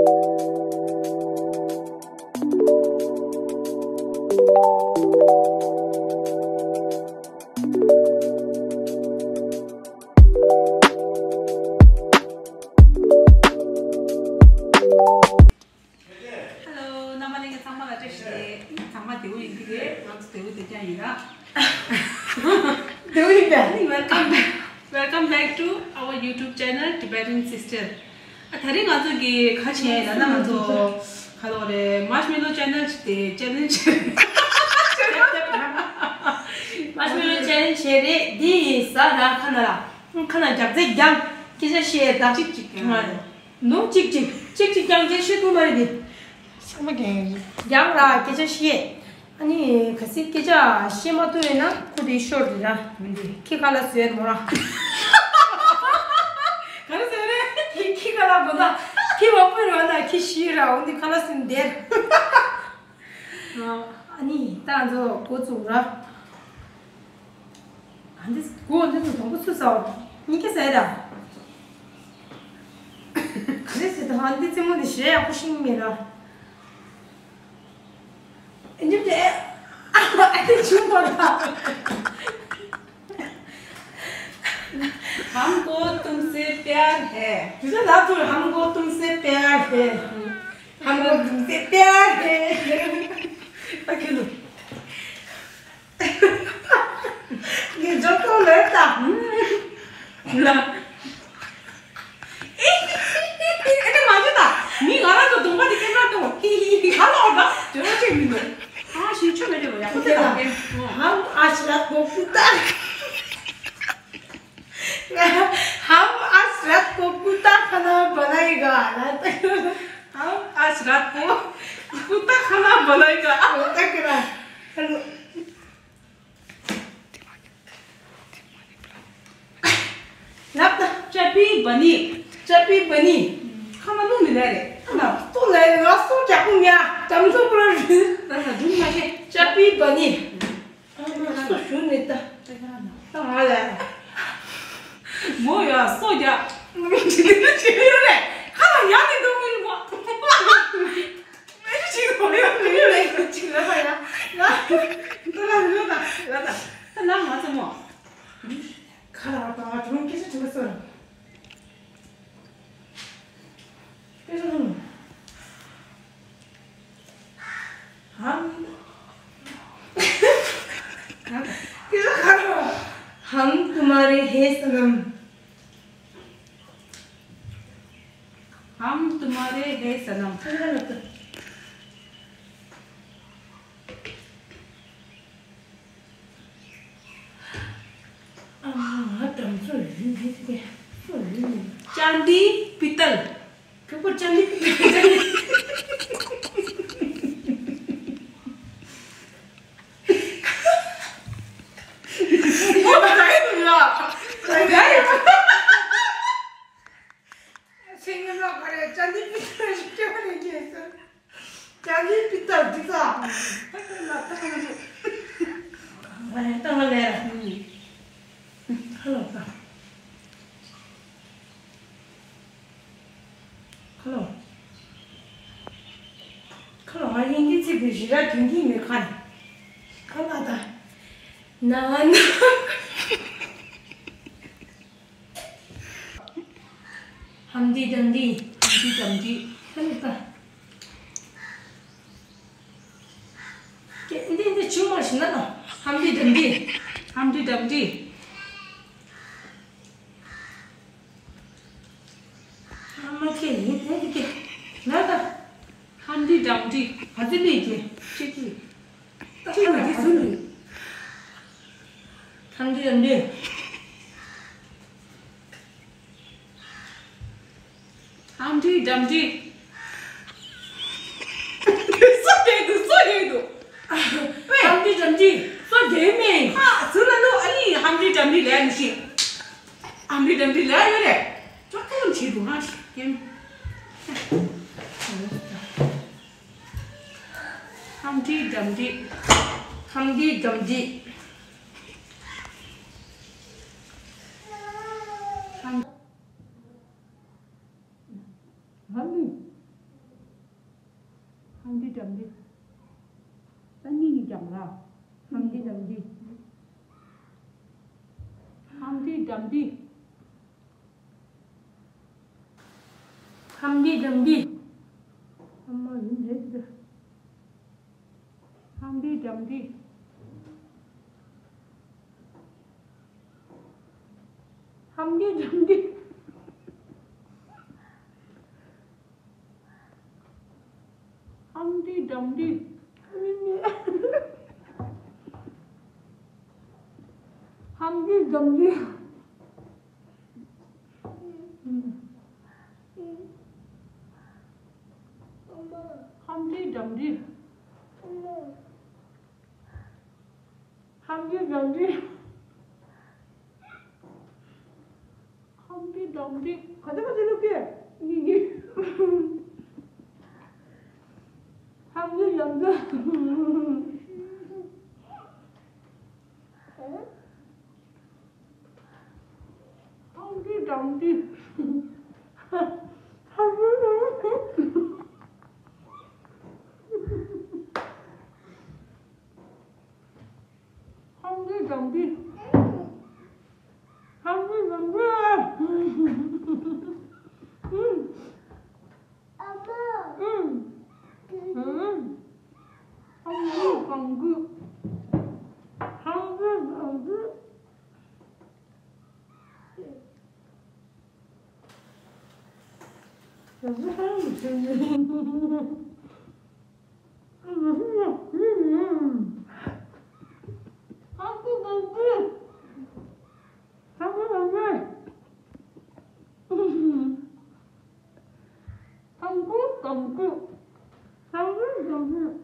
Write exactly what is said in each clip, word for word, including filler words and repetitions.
Hello, རྣམ་པ་ལྷན་རྒྱས་ཚང་མ་ལ་བཀྲ་ཤིས་བདེ་ལེགས། ཚང་མ་བདེ་པོ་ཡིན་གྱི་རེད། ང་ཚོ་བདེ་པོ་བདེ་རྐྱང་ཡིན་ར། བདེ་པོ་ཡིན་པས། Welcome back, welcome back to our YouTube channel Tibetan Sister. ཨ་དེ་རིང་ང་ཚོ་གི་ག་བྱས་ལབ་ན། ང་ཚོ་ག་ལབ་དགོས་རེད། Marshmallow challenge དེ་challenge Marshmallow challenge བྱས་རེད། འདི་ཡིན་ས་ར། ཁ་ན་ར། ཁ་ན་རྒྱབ་རྩེ་རྒྱབ། སྐད་ཆ་བཤད་དང་། གཅིག་གཅིག་རྐྱང་རེད། ནོ། གཅིག་གཅིག་གཅིག་གཅིག་རྐྱང་། དེ་ཤེས་ཐུབ་མ་རེད་དེ། ཚང་མ་རྐྱང་ཡིན། རྐྱང་ར། སྐད་ཆ་བཤད། ཨ་ནི་གལ་སྲིད་སྐད་ཆ་བཤད་མ་ཐུབ་ཡོད་ན་ཁོ་དེ་ཤོར་རེད་ར། མི་འདུག་ཁྱི་ཁ་ལག་བཟོས་མོ་ར། ག་རེ་བཟོས་རེད། ཁྱི་ཁ་ལག་དགོས་ན་ཁྱི་བ་སྤུ་ར་ན་ཁྱི་ཤི་ར། འོ་འདི་ཁ་ལག་ཟིན་བསྡད། ཨ་ནི་ད་ང་ཚོ་འགོ་བཙུགས་ར། ཨ་འདི་སྒོ་འདི་ཚོ་དང་པོ་ཚུར་ཟ་བ་གཉིས་ཀ་ཟ་ཡ་ད། ག་རེ་ཟེར་ད། ཨ་འདི་རྩེད་མོ་འདི་ཞེ་ཡག་པོ་ཤེས་ཀྱི་མེད་ལ། ཨ་འདི་འདྲ། ཨ་འདི་ཆུང་པོ་ད། हमको तुमसे प्यार है। དུས་ཚོད་ལབ་ཐུབ། हमको तुमसे प्यार है། हमको तुमसे प्यार है། ཨ་ཁྱོད་ལོ། ངས་འཇོག་ཐོག་ལོས་ད། ལ། ཨེ་ནི་མ་འཇོག་ད། མི་ང་རང་ཚོ་གདོང་པ་དེ་སྐད་གྲགས་གཏོང་། ཧི་ཧི་ཧི། ག་ལ་འོར་ད། འཇོག་རོགས་བྱེད་མི་འདུག་ཨ་ཞིག་ཆོ་མེད་རེད་བ། ཡག་པོ་དེ་དང་། हम आज रात को कुत्ता हम आज रात को कुत्ता खाना बनाएगा। हम आज रात को कुत्ता खाना बनाएगा। हेलो। ལབ་ད། ཅ་པི་བ་ནི། ཅ་པི་བ་ནི། ཁ་མ་ལུང་མི་ལ་རེད། ཁ་མ་ཏོ་ལ་རེད། ང་སོ་རྒྱག་པོ་མྱ་དམ་ཚོ་པོ་རེད། ད་ད་སྒྲུང་མ་བཤད། ཅ་པི་བ་ནི། ཨ་མ་སོ་ཞུ་ནི་ད། ད་ང་ལ། མོ་ཡ་སོ་རྒྱག་ཅི་ལི་ཅི་ལི་རེད། ཁ་ལ་ཡ་ནི་འདུག་མི་མོ། ཅི་གོ་ཡ་མི་རེད། ཅི་ལ་ཡ། ལ། ད་ལ་ལ་ད་ལ་ད། ད་ལ་ང་ཚོ་མོ། ཁ་ལ་ད་ང་ཁྲུང་སྐད་ཆ་དྲི་བ་སོ། हम हम तुम्हारे हैं सनम। हम तुम्हारे हैं सनम। चांदी पीतल। ཁ་ལོ། ཁ་ལོ། ང་དབྱིན་ཇི་ཚིག་དེ་ཞེ་དྲག་དོན་གྱི་མེད་ཁ་ནས། ཁ་ལ་ད། ན་ན། ཧམ་དི་དམ་དི། ཧམ་དི་དམ་དི། ཁ་ལོ་ད། ཀྱེ་འདི་འདི་ཆུང་མ་ཞིག་ན་ལ། ཧམ་དི་དམ་དི། ཧམ་དི་དམ་དི། ཨ་མ་ཁྱེད་ཡིན་དེ་དེ་དེ། ལ་ད། ཧམ་དི་དམ་དི། ཨ་ཙི་ལི་ཀྱེ། ཅི་ཅི། ཅི་ལ་དེ་ཟུར་ལི། ཧམ་དི་དམ་དི། ཧམ་དི་དམ་དི། སོ་རྒྱག་གི་འདུག་སོ་རྒྱག་གི་འདུག་ཧམ་དི་དམ་དི། སོ་རྒྱག་མེད། ཧ་ཟུར་ལ་ལོ། ཨ་ནི་ཧམ་དི་དམ་དི་ལས་མི་ཤེས། ཨམ་རི་ཏམ་རི་ལ་ཡོད་རེད། ཅོག་ཙེ་ཡང་བྱེད་འདུག་ཧ་ཤི་ཀེམ། ཧམ་ཏི་ཏམ་ཏི། ཧམ་ཏི་ཏམ་ཏི། ཧམ། ཧམ་ཏི། འགྲམ་འདི། ད་གཉིས་ནི་འགྲམ་ར། ཧམ་འདི་འགྲམ་འདི། ཧམ་འདི་འགྲམ་འདི། ཧམ་འདི་འགྲམ་འདི། ཨ་མ་ཡིན་རེད་འདི། ཧམ་འདི་འགྲམ་འདི། ཧམ་འདི་འགྲམ་འདི། ཧམ་འདི་འགྲམ་འདི། ཧམ་འདི་འགྲམ་འདི། ཧམ་འདི་འགྲམ་འདི། ཧམ་འདི་འགྲམ་འདི། ཧམ་འདི་འགྲམ་འདི། ག་དེ་ག་དེ་ལུག་གེ། ཡི་ཡི། ཧམ་འདི་འགྲམ་འདི། ཧམ་འདི་འགྲམ་འདི། ཧམ་འདི་འགྲམ་འདི། ཧམ་འདི་འགྲམ་འདི། ཧམ་འདི་འགྲམ་འདི། ཨ་མ། ཨུམ། ཨུམ། ཧམ་འདི་འགྲམ་འདི། ཧམ་འདི་འགྲམ་འདི།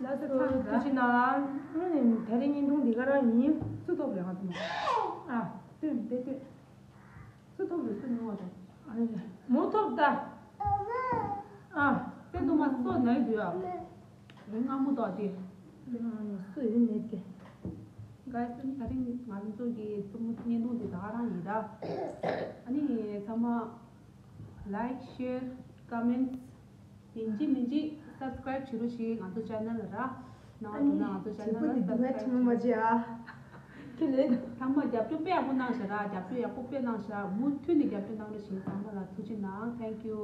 ལགས་སོ། ཐུགས་རྗེ་གནང་། ཨ་ནི་ད་རེས་བརྙན་ཐུང་འདི་ག་རང་ཡིན། སུ་ཐོབ་རེད་ང་ཚོ། ཨ་སྟོན་དེ་སྟོན། སུ་ཐོབ་རེད། སུ་ཉུང་བ་དང་། ཨ་ནི་མོ་ཐོབ་ད། ཨ་དཔེ་དུ་མ་སོ་ནའི་དུས་ཨ། རིང་སྔ་མོ་དག་དེ། སུ་ཡིན་མེད་དེ། Guys, ད་རིང་ང་ཚོ་གི་རྩེད་མོ་བརྙན་ཐུང་འདི་ད་ག་རང་ཡིན་ད། ཨ་ནི་ཚང་མ་like, share, comments ཡིན་གཅིག་མིན་གཅིག་subscribe བྱེད་རོགས་ཞིག་ང་ཚོ་channel ལ་ར། ནང་དུ་ན་ང་ཚོ་channel ལ་subscribe བྱེད་རོགས། ཁྱེད་ལས་ཚང་མ་རྒྱབ་སྐྱོར་དཔེ་ཡག་པོ་གནང་ཤག་ར། རྒྱབ་སྐྱོར་ཡག་པོ་དཔེ་གནང་ཤག་མུ་མཐུད་ནས་རྒྱབ་སྐྱོར་གནང་རོགས་ཞིག་ཚང་མ་ལ་ཐུགས་རྗེ་གནང་། Thank you.